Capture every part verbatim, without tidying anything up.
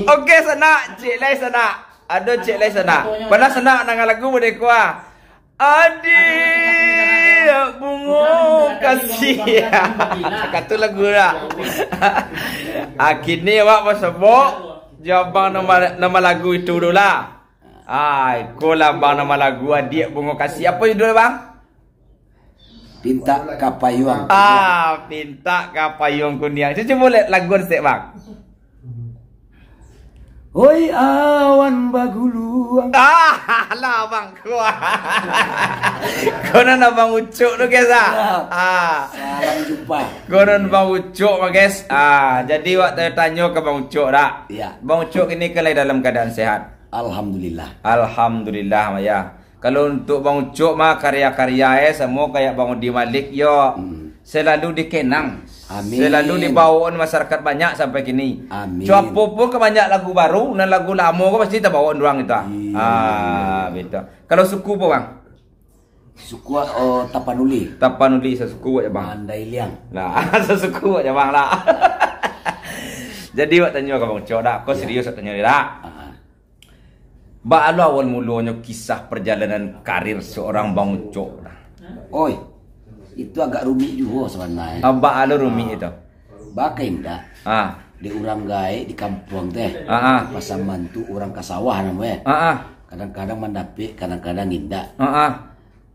Oke, sanak, cek lai sanak. Ado cek lai sanak. Pernah sanak nangah lagu model ko ah. Adiak bungo kasih. Katu lagu dah. Ah, kini awak basobok jo abang nama, nama lagu itu dulu lah. Ah, iko lah abang nama lagu Adiak Bungo Kasih. Apo judul, bang? Pintak ka payuang. Ah, pintak ka payuang kuniang. Cubo, cubo liek lagu sek, bang. Hoi awan baguluang. Ah, lah, bang. Kuah. Konon abang Ucok tu, guys, ah. Ah. Salam jumpa. Konon bang Ucok mah, guys. Ah, jadi wak tanyo, tanyo ka bang Ucok dak? Iya. Bang Ucok kini kan lai dalam keadaan sehat? Alhamdulillah. Alhamdulillah, Maya. Kalau untuk bang Ucok mah, karya-karya eh samo kayak bang Udi Malik yo. Hmm. Selalu dikenang. Amin. Selalu dibawakan masyarakat banyak sampai kini. Amin. Cuapo pun ka banyak lagu baru, nan lagu lamo ko pasti tabawa urang itu ah. Iya, ah, iya, iya. Betul. Kalau suku apa, bang? Suku, oh, Tapanuli. Tapanuli, sasuku awak, bang. Andai Liang. Nah, sasuku awak, bang, lah. Jadi, awak tanyo ka bang Ucok dak? Ko serius awak tanyo dak? Ah. Baa lo awal mulonyo kisah perjalanan karir seorang bang Ucok dah? Oi, itu agak rumik juo sabananyo. Ah, baa lo rumik itu? Baa ka indak. Ah. Dek urang gaek di kampuang teh. Ah, ah. Pasan bantu urang ka sawah namo eh. Ah, ah. Kadang-kadang mandapek, kadang-kadang indak. Ah, ah.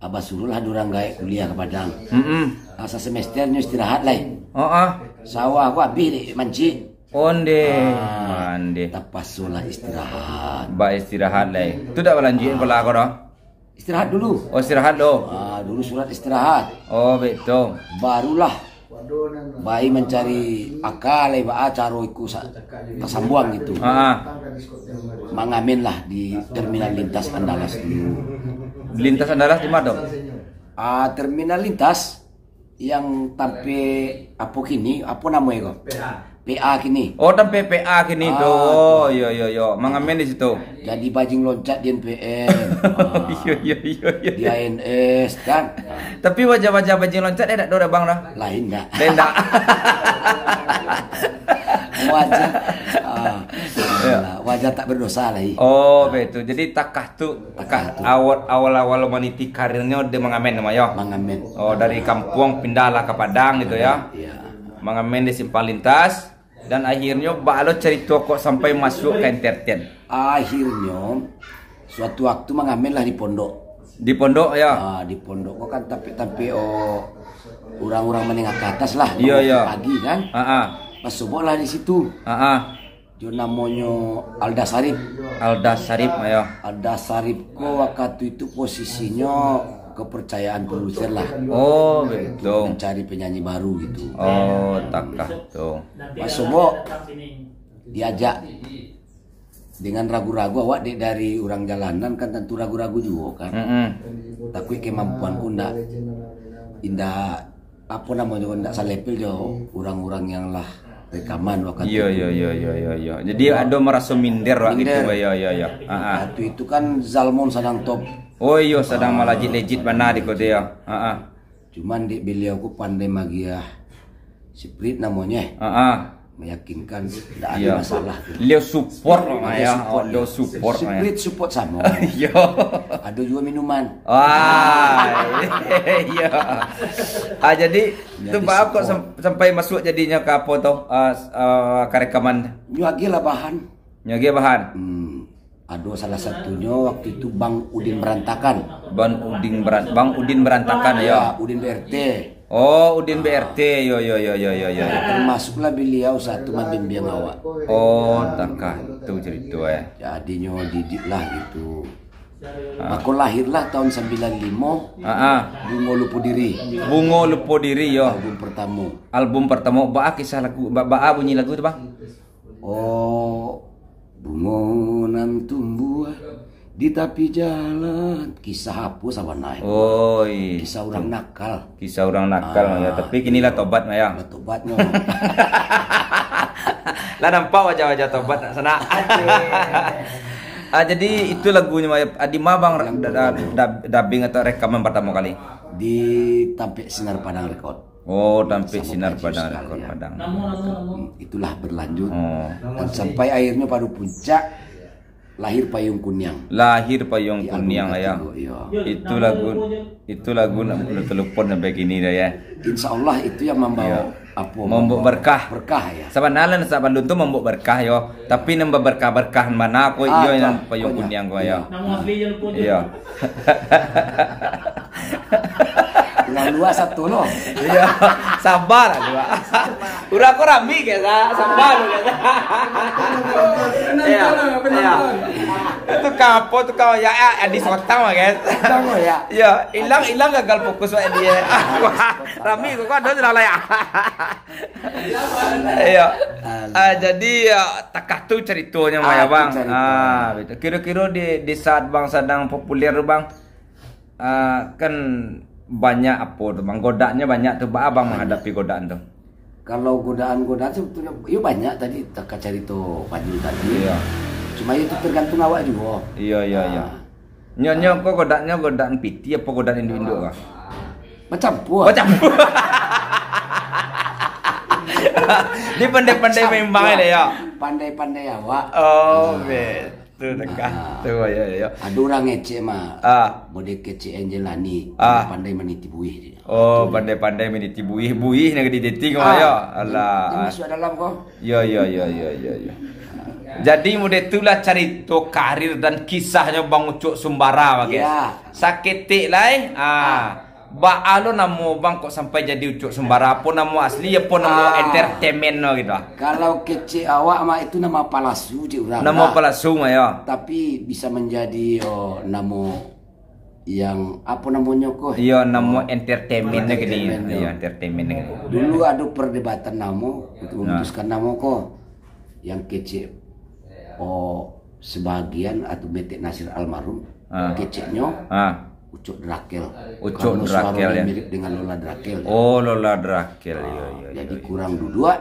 Abah suruahlah dek urang gaek kuliah ka Padang. Mm-mm. Ah, sasemester nyo istirahat lai. Ah, ah. Sawah ko abih dek mancik. Onde. Ah, onde. Tapasolah istirahat. Ba istirahat lai. Tu dak balanjuik sekolah ko doh? Istirahat dulu. Oh, istirahat doh. Ah, dulu surat istirahat. Oh, betul. Barulah bai mancari aka lai, baa caro iko sa-, tasambuang gitu. Ah. Mangamen lah di Terminal Lintas Andalas dulu. Lintas Andalas di mana tu? Ah, Terminal Lintas yang tampek apo kini, apo namo iko? P A. P A kini. Oh, tampek P A kini tu. Ah, oh, tu. Yo, yo, yo. Mangamen di situ. Jadi bajing loncat di N P M. Ah. Yo, yo, yo, yo. Di A N S kan. Tapi wajah-wajah bajing loncat eh dak ado dah, bang, dah? Lain dak? Lain dak? Wajah, ah, wajah tak berdosa lai. Oh, betul. Jadi takah tu, takah tu. Awal, awal-awal maniti karirnyo di mangamen namo yo? Mangamen. Oh, dari kampuang pindahlah ka Padang gitu yo? Iya. Mangamen di Simpang Lintas. Dan akhirnyo, baa lo carito kok sampai masuak ka entertain? Akhirnyo, suatu waktu mangamen lah di pondok. Di pondok, yo? Ah, di pondok ko kan tampek-tampek, oh, urang-urang manengah ka atas lah, iyo, iyo, pagi kan. Ah, ah. Basobok lah di situ. Ah, ah. Jo namonyo Alda Sarip. Alda Sarip, yo. Alda Sarip ko wakatu itu posisinyo kepercayaan produser lah. Oh, betul. Mencari penyanyi baru gitu. Oh, takah tu. Basobok diajak dengan ragu-ragu, awak dek dari urang jalanan kan tantu ragu-ragu juo kan. Mm-mm. Takuik kemampuanku ndak, indak, apo namonyo, ndak salevel jo urang-urang yang lah rekaman wakatu itu. Iyo, iyo, iyo, iyo, iyo. Jadi ado maraso minder waktu itu, minder. Iyo, iyo, iyo. Ha, ha. Waktu itu kan Zalmon sadang top. Oh iyo, sadang malajit-lejit bana di kota yo. Ha, ha. Cuman dek beliau ko pandai magiah sprit namonyo. Ha, ha. Meyakinkan ndak ado masalah tu. Beliau support lah, yo. Beliau support, yo. Sprit support samo. Iyo. Ado juo minuman. Wah, iyo. Ah, jadi, tu baa kok sam-, sampai masuak jadinyo ka apo tu? Ah, s-, ah, ka rekaman. Nyo agiah lah bahan. Nyo agiah bahan. Hmm. Ado salah satunyo waktu itu Bang Udin Berantakan. Bang Udin Beran-, Bang Udin Berantakan, yo. Ya, Udin B R T. Oh, Udin B R T, yo, yo, yo. Termasuklah beliau satu mambimbing awak. Oh, takah tu carito, eh. Jadinyo didiklah gitu. Ah. Mako lahirlah tahun sambilan limo, ah, ah, Bungo Lupo Diri. Bungo Lupo Diri, yo. Album pertamo. Album pertamo, baa kisah lagu, ba-, baa bunyi lagu tu, Bang? Oh, bungo nan tumbuah di tapi jalan. Kisah apo sabananyo? Oi. Kisah urang nakal. Kisah urang nakal, ah, yo. Tapi kini lah tobat, yo. Lah tobat, no. Lah nampak wajah-wajah tobat nak sanak. Ah, jadi itu lagunyo, yo. Ah, di ma bang da-, da-, da-, dubbing atau rekaman pertamo kali? Di tampek Sinar Padang Record. Oh, tampek Sinar Padang, Rekor Padang. Hmm, itulah berlanjut. Oh. Dan sampai akhirnya pada puncak, lahir Payung Kuniang. Lahir Payung Kuniang, ya. Itu lagu, itu lagu nak telepon sampai kini dah, ya. Insya Allah itu yang membawa apa, membawa berkah. Berkah, ya. Sabananyo sabalun tu membawa berkah, yo. Tapi nan baberkah-berkah bana ko, iyo, nan Payung Kuniang ko, yo. Iyo. Urang lua satu lo. Iyo, sabar lah, dua. Urang ko rami ke, sa-, sabar lo, ke, sa-. Iyo, iyo. Itu kapo tu, kawan, ya, ya, di Sotang lah, guys. Sotang lah, ya. Iyo, ilang, ilang gagal fokus, wak, dia. Rami ko, ko ado sudah lah, ya. Iyo. Ah, jadi, ya, takah tu caritonyo, mah, ya, Bang. Ah, betul. Kiro-kiro di, di saat Bang sadang populer tu, Bang, Ah, kan banyak apo tu, Bang. Godaknyo banyak tu, baa Abang menghadapi godaan tu? Kalau godaan-godaan tu, tu, yo banyak tadi, takah carito Fadil tadi. Iyo. Cuma itu tergantung awak juo. Iyo, iyo, iyo. Ah. Nyo, nyo ko godaknyo godaan piti apo godaan induak-induak ko? Bacampua. Bacampua. Dia pandai-pandai memang, ya. Pandai-pandai awak. Oh, bet. Tu takah. Ah. Tu, ya, ya, ya. Ado urang ngecek mah. Ah. Model kecek Angelani, Ah. pandai maniti buih dia. Oh, pandai-pandai maniti buih. Buih nan di dating, Ah. ya. Alah. Dia masuk dalam ko. Ya, ya, ya, ya, ya, ya. Jadi, model itulah carito karir dan kisahnyo Bang Ucok Sumbara, Bang, guys. Ya. Saketek lai. Ah. Ah. Baa lo namo Bang kok sampai jadi Ucok Sumbara? Apo namo asli, apo namo Ah. entertainment lo gitu, ah? Kalau kecek awak mah, itu nama palasu, cek urang Namo lah. palasu mah, yo. Tapi bisa menjadi, oh, namo yang, apo namonyo ko? Iyo, namo Oh, entertainment kini. entertainment, Iyo, yo. entertainment kini. Dulu ado perdebatan namo untuk Nah. memutuskan namo ko. Yang kecek, oh, sebagian atau metek Nasir almarhum, Ah. keceknyo Ah. Ucok Drakel. Ucok Karena Drakel, suaronyo ya. mirip dengan Lola Drakel, ya. Oh, Lola Drakel, Ah, iyo, iyo, jadi iyo, iyo. kurang duduak,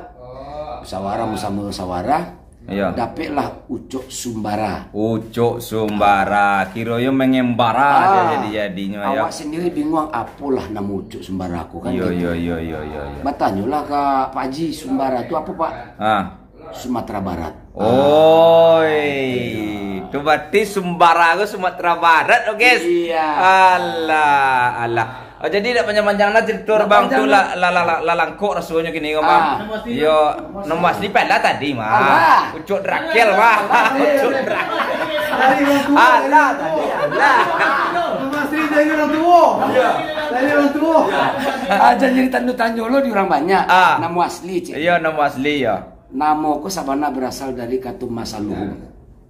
musyawarah, musyawarah, Iyo. dapeklah Ucok Sumbara. Ucok Sumbara, kiro yo mengembara Ah, dia jadi-jadinyo, yo. awak sendiri bingung, apolah namo Ucok Sumbara ko kan Iyo, gitu. iyo, iyo, iyo, iyo, iyo. Batanyolah ka Pak Haji, Sumbara tu apo, Pak? Ah. Sumatera Barat. Oi, Ah, itu tu berarti Sumbara ko Sumatera Barat, oh, guys. Iya. Alah, alah. Oh, jadi dak panjang-panjang lah cerita Dak Bang tu panjang lah. lah, lah, lah, lah, lah langkok rasonyo kini ko, Bang. Ah. Yo, namo asli pala tadi, mah. Alah. Ucok Drakel, mah. Alah. Ucok Drakel. Dari orang tua, Alah, dari orang tadi, tua. alah. Nama asli dari orang tua. Iya. Dari orang tua. Ah, jadi tanyo-tanyo lo di urang banyak. Ah. Namo asli, cek. Iya, namo asli, ya. Namo ko sabana berasal dari kato masaluhum.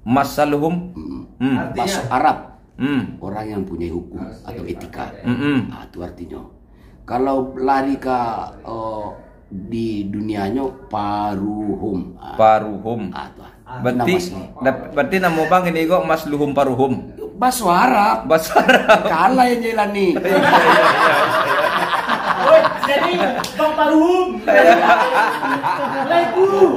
Masaluhum? Mm. Hmm. Bahaso Arab. Hmm. Orang yang punya hukum atau etika. Mm-mm. Ah, tu artinyo. Kalau lari ka, eh, di dunianyo, paruhum. Ah. Paruhum. Ah, tu. Berarti, Nama asli. dap-, berarti namo Bang ini kok Mas Luhum Paruhum? Baso Arab. Baso Arab. Kalah yang Jailani. Oi, jadi Bang Paruhum. Assalamualaikum.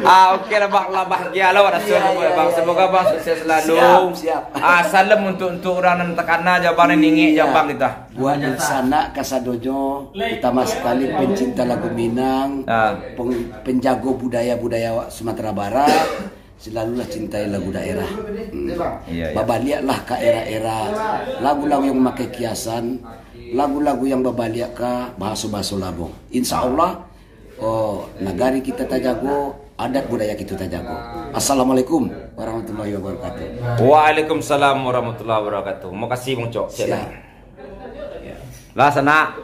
Ah, oke lah, Bang. Lah, bahagia lah, Bang. Iya, iya, Bang. iya, Semoga iya. Bang sukses selalu. Siap, siap. Ah, salam untuk, untuk urang nan takana, Jawa Bang, nan ingek, Iya. Jawa Bang, kita. Buat dunsanak kasadonyo, utama sekali pencinta lagu Minang, Ah. peng-, penjago budaya-budaya Sumatera Barat, selalulah cintai lagu daerah. Hmm. Iya, iya. Babaliaklah ka era-era lagu-lagu yang memakai kiasan, lagu-lagu yang babaliak ka bahaso-bahaso Labong. Insya Allah, oh, nagari kita tajago, adat budaya kita tajago. Assalamualaikum warahmatullahi wabarakatuh. Waalaikumsalam warahmatullahi wabarakatuh. Makasih, Bang Cok. Siap. Lah, sanak.